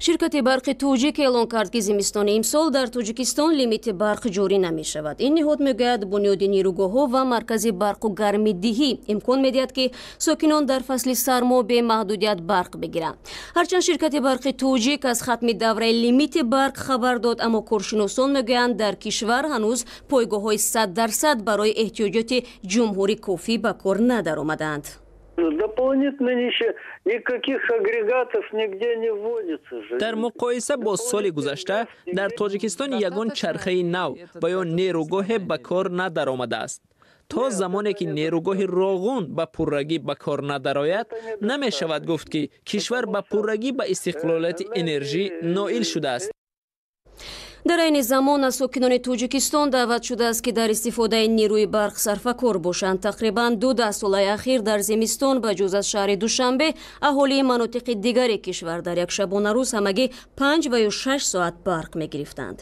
Ширкати Барқи Тоҷик эълон кард, ки зимистони имсол дар Тоҷикистон лимити барқ ҷорӣ намешавад. Ин ниҳод мегӯяд, бунёди нерӯгоҳҳо ва маркази барқу гармидиҳӣ имкон медиҳад, ки сокинон дар фасли сармо бемаҳдудият барқ бигиранд. Ҳарчанд ширкати Барқи Тоҷик аз хатми давраи лимити барқ хабар дод, аммо коршиносон мегӯянд, дар кишвар ҳанӯз пойгоҳҳои 100% барои эҳтиёҷоти ҷумҳурӣ кофӣ ба кор надаромадаанд. Дополнительно никаких агрегатов нигде не вводится же. Дар муқоиса бо соли гузашта дар Тоҷикистон ягон чархаи нав ва ё нерӯгоҳе ба кор надаромадааст. То замоне ки нерӯгоҳи Роғун ба пуррагӣ ба кор надарояд, намешавад гуфт, ки кишвар ба пуррагӣ ба истиқлолияти энержӣ ноил шудааст. Дар айни замон аз сокинони Тоҷикистон даъват шудааст, ки дар истифодаи нерӯи барқ сарфакор бошанд. Тақрибан 2 даҳсолаи ахир дар зимистон ба ҷуз аз шаҳри Душанбе аҳолии манотиқи дигари кишвар дар як шабонарӯз ҳамагӣ 5 ва ё 6 соат барқ мегирифтанд.